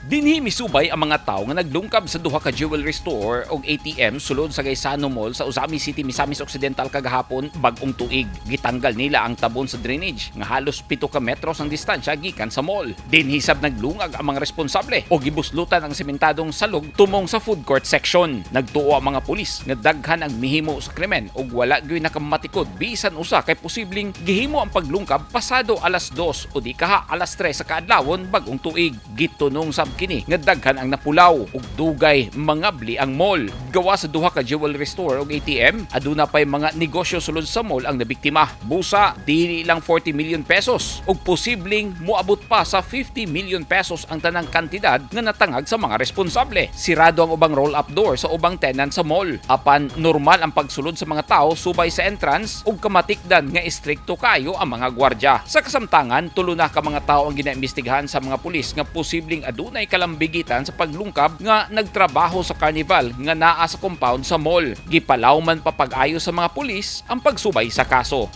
Dinhi misubay ang mga tao nga naglungkab sa duha ka jewelry store og ATM sulod sa Gaisano Mall sa Ozamiz City, Misamis Occidental kagahapon bag-ong tuig. Gitanggal nila ang tabon sa drainage nga halos 7 ka metros ang distansya gikan sa mall. Dinhi sab naglungag ang mga responsable og gibuslutan ang sementadong salog tumong sa food court section. Nagtuo ang mga pulis nga daghan ang mihimo sa krimen ug wala gyud nakamatikod bisan usa kay posibleng gihimo ang paglungkab pasado alas 2 o di kaha alas 3 sa kaadlawon bag-ong tuig. Gitunong sab kini nga daghan ang napulaw ug dugay mangabli ang mall. Gawa sa duha ka jewelry store ug ATM, aduna pay mga negosyo sulod sa mall ang nabiktima. Busa, dili lang 40 million pesos ug posibleng moabot pa sa 50 million pesos ang tanang kantidad nga natangag sa mga responsable. Sirado ang ubang roll-up door sa ubang tenant sa mall. Apan normal ang pagsulod sa mga tao subay sa entrance ug kamatikdan nga estrikto kayo ang mga gwardya. Sa kasamtangan, tulo na ka mga tao ang ginaimbestigahan sa mga pulis nga posibleng adunay kalambigitan sa paglungkab nga nagtrabaho sa carnival nga naa sa compound sa mall. Gipalawman pa pag-ayo sa mga pulis ang pagsubay sa kaso.